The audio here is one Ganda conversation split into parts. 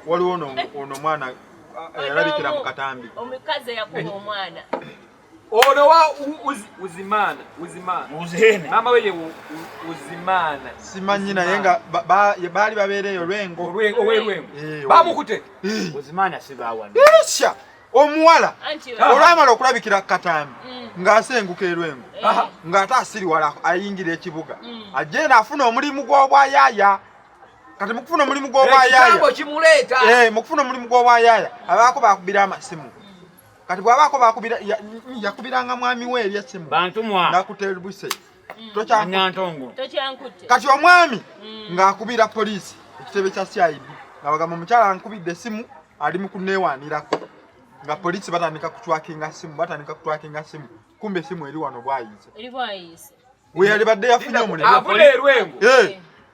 Waliwo ono omwana eyalabikira mu katambi. Omukazi eyakuba omwana. Ono wa Uzimana, Uzimana. Uzene. Mama we ye Uzimana. Simanyi naye nga baali babeera eyo Lwengo. Owe Lwengo. Bamukute. Uzimana si baawano. Isha omuwala olwamala okulabikira katambi ng'asenguka e Lwengo ng'ate asiriwala ayingira ekibuga ajje naafuna omulimu gw'obwayaaya. Kati mukufuna omulimu gw'obwayaaya kimuleeta. Mukufuna omulimu gw'obwayaaya abaako bakubira amasimu. Kati bw'abaako bakubira, yakubiranga mwami we eri essimu. Bantumwa. Nakuterubuse. Nantongo. Tokyankutte. Kati omwami ng'akubira poliisi, ekitebe kya CID, nga bagamba omukyala ankubidde essimu, ali mu kuneewaanirako. Nga poliisi batandika kutrackinga simu, batandika kutrackinga simu, kumbe esimu eri wano bwayiise. Eri bwayiise. We yalibadde yafunye omulimu. Avudde e Lwengo.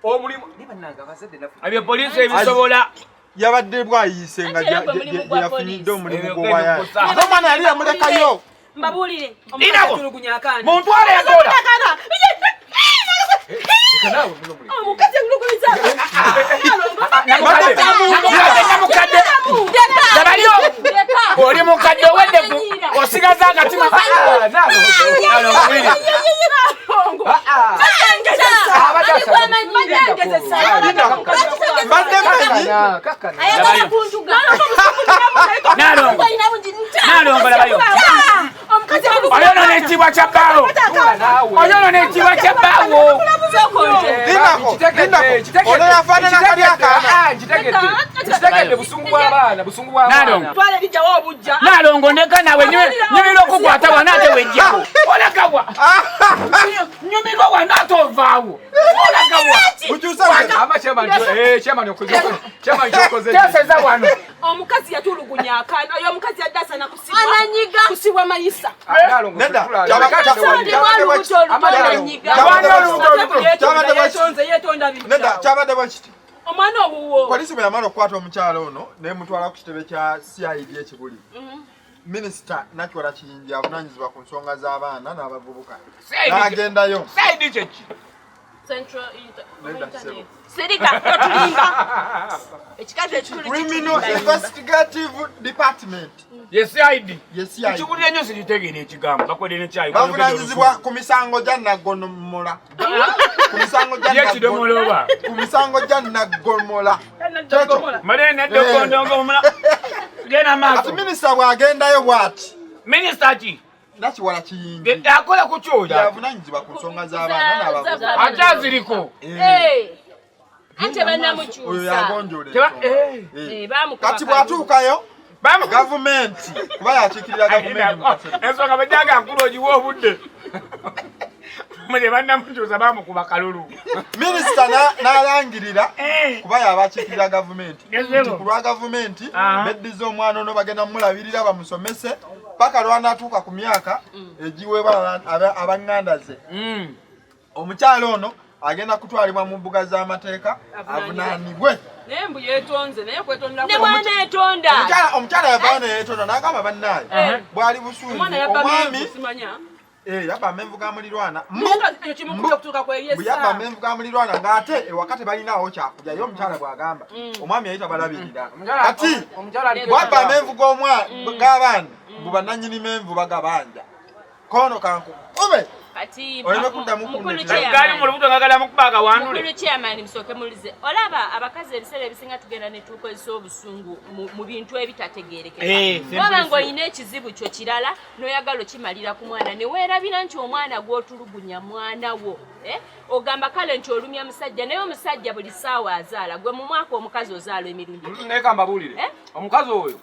Omulimu ne bannange abazadde naffe. Ebyo poliisi ebisobola. Yabadde bwayiise nga Anti era gwe mulimu gwa yafunyidde poliisi. omulimu Ebyo gw'obwayaaya. ebikusa. Ate omwana yali yamulekayo. Mbabuulire. Linako. Omukazi akaana. Muntwale enkola. Leka naawe muno mulimu. Omukazi enguluguliza. Namukadde. Namukadde. Labalyo. Oli mukadde owedde osigaza akatima. Ah, naawe. Mbadde manyi. Kakana. Ayagala kuntuga. Nalongo. Nalongo labayo. Omukazi Oyonoona ekitiibwa kya bbaawo. Oyonoona ekitiibwa kya bbaawo. Lindako, lindako. Ono yafaanana kali akaana. Nkitegedde, busungu bw'abaana, busungu bw'abaana. Nalongo. Twala erijjawo obujja. Nalongo ndeka naawe nyumirwa okukwata wano ate wejjawo. Olagawa. Nyumirwa wano ate ovaawo. Olagawa. Bukyusa bwe. Ama chairman, chairman okoze, chairman kyokoze. Teeseza wano. Omukazi yatulugunya akaana. Oyo omukazi yadde asana kusibwa. Ananyiga. Kusibwa mayisa. Nalongo, Nedda, tutula. kyabadde bwe kiti. Amanya- Kyabadde bwe kiti. Yetonze, yetonda Nedda, bijjawo. kyabadde bwe kiti. Omwana owuwo. Poliisi bwe yamala okukwata omukyala ono nemutwala ku kitebe kya CID ekibuli, Minisita Nakiwala Kiyingi avunaanyizibwa ku nsonga z'abaana n'abavubuka n'agendayo. CID kyeki? Central Nedda, Internet. ssebo. Sirika, totulimba. Ekikazi ekikulu Criminal kitulimba. Investigative Department. Ye CID. Ye CID. Kiwulire nnyo, siritegeera ekigambo. Bakwedde ne kyayi. Bavunaanyizibwa ku misango gya naggomola, ku misango gya Ye kidomola oba? Ku misango gya naggomola. Kyekyo. Male nedde. Genda Kati maaso. minisita bw'agendayo bw'ati, Minisita ki? Nakiwala Kiyingi. Akola ku kyoyo. Yavunaanyizibwa ku nsonga z'abaana n'abavubuka. Akyaziriko. Ante Oyo bannamukyusa. yagonjoola ensonga. Bamukuba Kati kalulu. bw'atuukayo, gavumenti, kuba yakiikirira gavumenti mu katebe. Ensonga bwejaga nkulu ogiwa obudde. Mwe bannamukyusa bamukuba kalulu. Minisita n'alangirira, kuba yaba akiikirira gavumenti, Gezebo. nti ku lwa gavumenti beddiza omwana ono, bagenda mumulabirira, bamusomese paka lwanaatuuka ku myaka egiweebwa abaŋŋanda ze. Omukyala ono agenda kutwalibwa mu mbuga z'amateeka avunaanibwe. Naye mbu yetonze, naye kwetonda Ne bw'aneetonda. Omukyala yavaayo neyeetonda n'agamba bannaaye bwali busungu. Omwana yabba Omwami menvu, simanya. Yabba amenvu ga mulirwana. Ekyo kimukubye okutuuka ku eri Bwe yabba essaawa. amenvu ga mulirwana ng'ate ewaka tebalinaawo kyakulya, ye omukyala bw'agamba omwami yali tabalabirira. Kati bwabba amenvu g'abaana, mbu bannannyini menvu bagabanja kono kankukube Kati oleme kuddamu mukulu kundetera. Gaali mu chairman. lubuto ngagala mukuba akawandule. Mukulu chairman, musooke mulize. Olaba abakazi ebiseera ebisinga tugenda ne tukozesa obusungu mu bintu ebitategeerekeka. Waba ng'olina ekizibu kyo kirala n'oyagala okimalira ku mwana ne weerabira nti omwana gw'otulugunya mwana wo. Eh? Ogamba kale nti olumya musajja, naye omusajja buli ssaawa azaala. Gwe mu mwaka omukazi ozaala emirundi ebiri. Naye kambabuulire. Eh? Omukazi oyo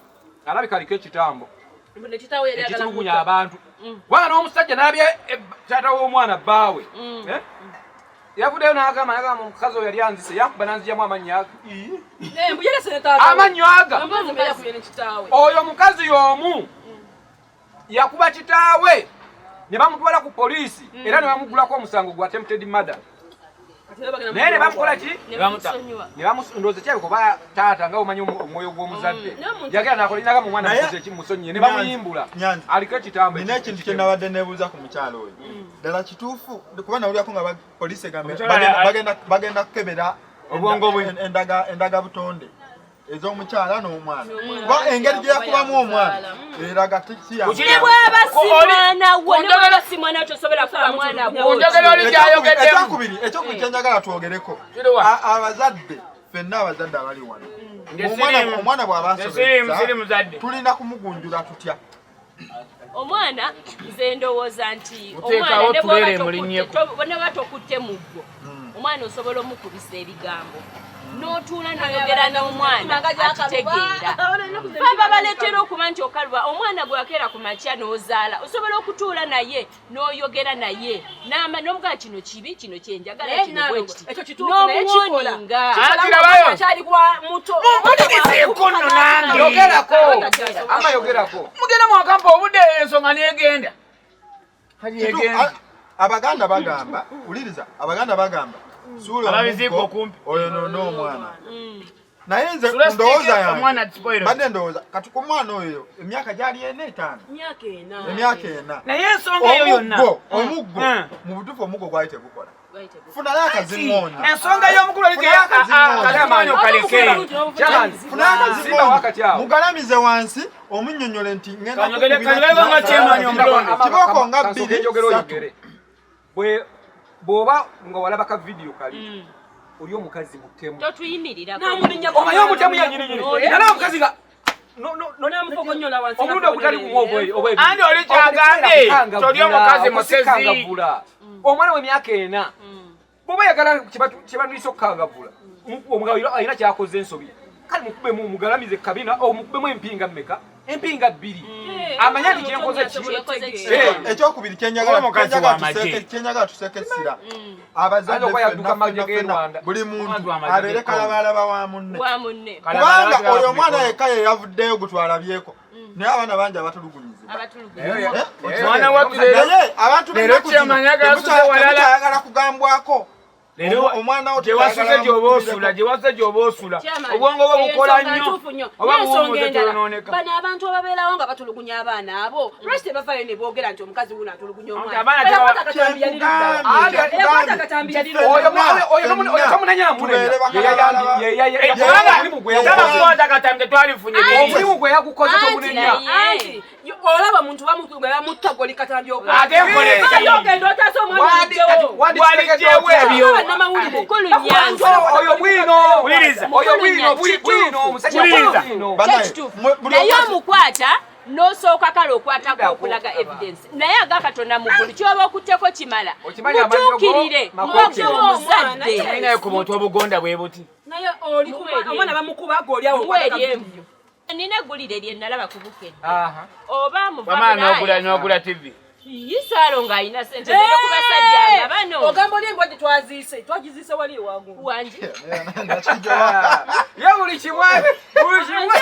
alabika aliko ekitambo Mbu ne kitaawe yali ayagala ekitulugunya mutta. abantu. Kubanga n'omusajja n'alabye taata w'omwana bbaawe. Eh? Yavuddeyo n'agamba omukazi oyo yali anzise, yankuba n'anzijamu amannyo aga. Naye mbu yalese ne taata we. Amannyo aga. Omukazi mbu yakubye ne kitaawe. Oyo omukazi y'omu yakuba kitaawe ne bamutwala ku poliisi era ne bamugulako omusango gwa attempted murder. Kati era bagenda Naye ne bamukola ki? Ne bamusonyiwa. Ne ndowooza kirabika oba taata nga omanyi omwoyo gw'omuzadde. N'omuntu- Yagenda n'akola nagamba omwana Naye- mukoze ekimusonyiye ne bamuyimbula. Nyanzi. Aliko ekitambo. Nina ekintu kye nabadde neebuuza ku mukyala oyo. Ddala kituufu, kuba nawulyako nga poliisi egambye Omukyala bagenda kukebera Obwongo bwe. endaga butonde. Ez'omukyala n'omwana, kuba engeri gye yakubamu omwana eraga si ya Ne bw'aba si mwana wo, ne bw'aba si mwana wo, tosobola kuba mwana Ku njogera oli gyayogeddemu. Ekyokubiri kyenjagala twogereko, Kiriwa? Abazadde ffenna, abazadde abali wano, Nze siriimu. omwana bw'aba Nze siriimu, asobezza, siri muzadde. tulina kumugunjula tutya? Omwana, nze ndowooza nti Muteekawo omwana ne bw'oba tulere mulinnyeko. ne bw'oba tokutte muggo, omwana osobola omukubisa ebigambo n'otuula n'oyogera n'omwana akitegeera. Baba baleetera okuba nti okaluba omwana gwe wakeera ku makya n'ozaala, osobola okutuula naye n'oyogera naye n'omugamba kino kibi, kino kyenjagala, Naye kino Nalongo, bwe kiti, ekyo kituufu, naye kikola. n'omuwoninga. Anti labayo. Akyali kwa muto. Mumpulirizeeko nno nange. Yogerako ama yogerako. Mugenda mwakampa obudde, ensonga negenda. Kati egenda. Abaganda bagamba, wuliriza, abaganda bagamba suula Ababiziika omuggo, okumpi. oyo n'omwana. Naye nze Sula ndowooza stick, yange omwana spoiler. badde ndowooza kati ku mwana oyo emyaka gyali ena, 5, Myaka 4. emyaka 4. Naye ensonga eyo yonna Omuggo, omuggo, Mm. mu butuufu omuggo gwali tegukola, funayo akaziŋoonya. Ensonga y'omukulu oli Funayo akaziŋoonya. akaziŋoonya okaleke. Chairman, Funayo Simba wakati akaziŋoonya awo. mugalamize wansi, omunnyonnyole nti ngenda Kanyogere- kukubira kanyogere nga chairman omulonde. Kibooko nga Kansooke bbiri, njogere ssatu. oyogere. Bw'oba nga walaba ka vidiyo kali, oli omukazi mutemu. Totuyimirira. Namulinnya. Omanyi omutemu yennyininyini nalaba omukazi nga Namufokonyola wansi. omulundi ogutali gumu oba ebiri. Anti oli kyagambye, toli omukazi musezi. Okukangavvula omwana w'emyaka 4, bw'oba yagala kyebanuyisa okukangavvula, omugabo alina kyakoze ensobi, kale mukubemu, mugalamize kabina, omukubemu empinga mmeka? Empinga bbiri, amanye nti kyenkoze ki. Kyenkoze ki. Eh. Ekyokubiri kyenjagala Oba omukazi kyenjagala w'amagye. Kyenjagala tuseeke essira, abazadde Ayinza okuba ffenna, yadduka amagye ffenna, g'e ffenna, Rwanda. buli muntu Omukazi w'amagye abeere g'e Congo. kalabalaba wa munne, Wa munne. kubanga Kalabalaba oyo omwana ku yekka ye yavuddeyo gwe twalabyeko, naye abaana bangi abatulugunyizibwa. Abatulugunya. Eh? Mwana wattu leero- Naye abantu leero b'ennaku zino chairman ayagala asuze walala. temukyayagala kugambwako. Leero Omwana wo gye wasuze tekyagala gy'oba osula, bamukubireko. gye wasuze gy'oba osula, Chairman, obwongo bwo eyo bukola ensonga nnyo ntuufu nnyo. oba N'ensonga buwumuze endala, toyonooneka. bano abantu ababeerawo nga batulugunya abaana abo, lwaki tebavaayo ne boogera nti omukazi wuno atulugunya Anti omwana? abaana Era kwata akatambi yali Kyenkugambye, ludda. Era kwata kyenkugambye. akatambi yali Ffenna, ludda. Oyo oyo tomunenya, tubeere munenya. bakalabalaba. Kubanga Omulimu gwe yagukoze. tabakwata katambi, tetwalifunye biri. Omulimu gwe yagukoze, Anti tomunenya. anti olaba omuntu bamutulugunya bamutta, gwe oli katambi okola. Ate nkola Waayo eki? ogenda otaasa omwana omuggyewo. Waligyewo ebyo. Bannamawulire. Mukulu Bakuba Nyanzi. abantu Oyo bwino. Wuliriza. Oyo bwino, bwino, omusajja Wuliriza. bwino. Banaye, Kyekituufu. buli Naye omu omukwata n'osooka kale okwatako okulaga evidence, naye aga Katonda mu ggulu kyoba okutteko kimala. Okimanyi amannyo go Mutuukirire makookere. ng'okuba omuzadde. Naye ku muntu obugonda bwe buti. Naye oli Muwe omwana bamukuba gwe oli awo Muwe okwata eri kavidiyo. envu. Nina eggulire lye nalaba ku Bukedde Aha. oba muva Wamala n'ogula Bulaaya. n'ogula TV. Yisaalo ng'alina sente zere ku basajja nga bano. Ogamba oli embwa gye twaziise, twagiziise wali ewagu. Wangi. Nakijoba. Ye buli kimwe, buli kimwe.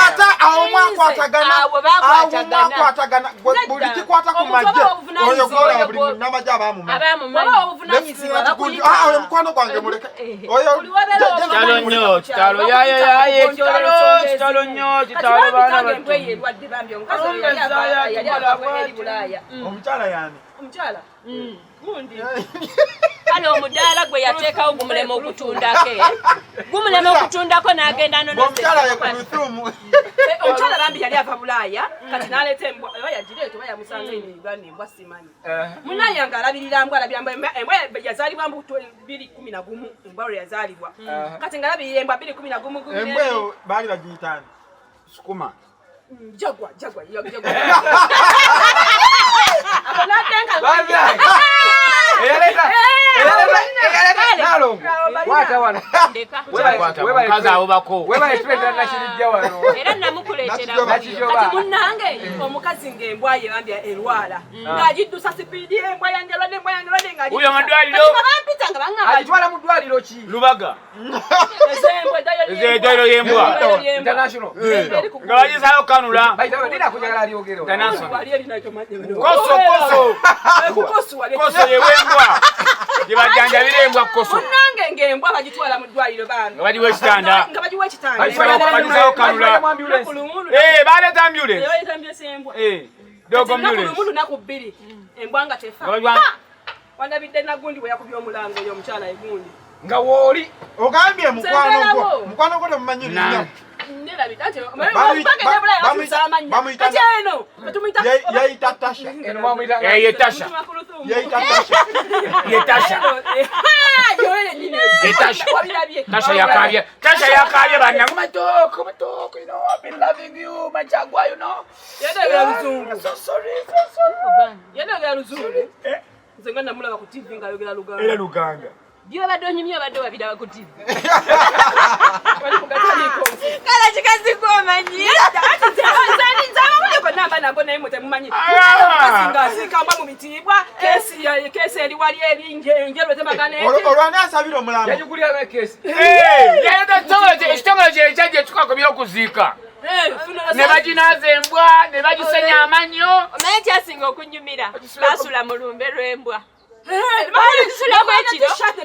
Ate awo mwakwatagana. Awo bakwatagana. Awo mwakwatagana. Buli kikwata ku Omuntu magye aba obuvunaanyizibwa, oyo gwolaba oyo buli munnamagye abamumanyi. Abamumanyi. Waba obuvunaanyizibwa bakuyita. Ah, oyo mukwano gwange muleke. Oyo Buli wabeera Kitalo nnyo, kitalo, yaye, yaye, kitalo, kitalo nnyo, kitalo, Kati baana bambi battu. embwa eyo erwadde bambi, omukazi oyo Olumbe yali zaaya, yali tukola ava eri bw'ati. Bulaaya. Omukyala yani? Omukyala gundi. Kale omudaala gwe yateekawo gumulema okutundako, eh? Gumulema okutundako n'agenda Omukyala ye Kuluthumu. Eh, omukyala bambi yali ava Bulaaya, kati n'aleeta embwa, oba yagireeta oba yamusanze eno e Uganda, embwa simanyi. Munaye nga alabirira mbwa, alabirira mbwa, embwa yazaalibwa mbu 2011, embwa lwe yazaalibwa. Kati nga alabirira embwa 2011. Embwa eyo baali bagiyitaani? Sukuma. Jagwa, jagwa, jagwa. Ako n'atenga. Bambi. Eyaleeta, eyaleeta, eyaleeta Nalongo. Kwata wano. Ndeka. Webale- webale Omukazi awobako. Webale tuleetera Nakirijja wano. Era namukuleetera. Nakijoba. Nakijoba. Kati munnange omukazi ng'embwa ye bambi erwala, ng'agiddusa sipiidi, embwa yange erwadde, embwa yange erwadde, ng'agiddusa. Uyo mu ddwaliro. Kati nga bampita nga baŋŋamba Agitwala mu ddwaliro ki? Lubaga. Ez'embwa, eddwaliro ly'embwa. Eddwaliro ly'embwa. Eddwaliro ly'embwa. International. Eri ku Nga bagisayo kanula. Bayitawo nina kujagala alyogere. International. Wali erina ekyo Koso, koso. Eh, ku koso wali. Koso yewembwa. Gye bajjanjabira embwa koso. Munnange ng'embwa bagitwala mu ddwaliro bambi. Nga bagiwa ekitanda. Nga bagiwa ekitanda. Bagisayo kanula. Bagitwala mu ambulance. Lunaku lumu, Eh, baleeta ambulance. baleeta ambulance y'embwa. Eh, dog Kati lunaku ambulance. lumu, lunaku bbiri, embwa nga tefa. Nga bagiwa Ha! Wandabidde nagundi bwe yakubye omulango oyo omukyala egundi. Nga wooli. Ogambye mukwano gwo. Mukwano gwo temumanyi linnya. Yeyita Tasha. Ye Tasha. Yeyita Tasha. Ye Tasha. Ye Tasha. Tasha yakabye. Tasha yakabye bannange. Matoko, matoko, you know, I've been loving you, my jaguar, you know. Yadagala luzungu. So sorry, so sorry. Yadagala luzungu. Nze nga namulaba ku TV ng'ayogera Luganda. Era Luganda. Byobadde onyumye obadde wabiraba ku TV. Wali ku gataliiko. Kale kikazi gw'omanyi. Nze abawulire gonna mba nago naye mwe temumanyi. Mukazi ng'aziika mbwa mu bitiibwa, keesi eri wali eri njeru etemagana eti. Olwani asabira omulambo. Yagigulira keesi. Ekitongole kye ekyajja ekikakubira okuziika. Ne baginaaza embwa, ne bagisenya amannyo. Omanyi kyasinga okunyumira, baasula mu lumbe lw'embwa.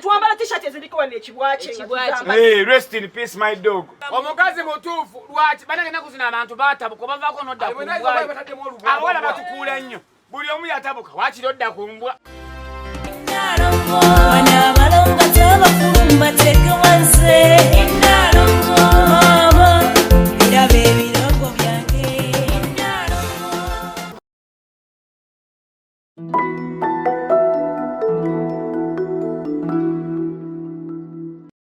Twambala t-shirt eziriko wano ekibwa kye. Rest in peace my dog. Omukazi mutuufu lwaki banange ennaku zino abantu baatabuka bavaako n'odda ku mbwa. Abawala batukuula nnyo. Buli omu yatabuka waakiri odda ku mbwa.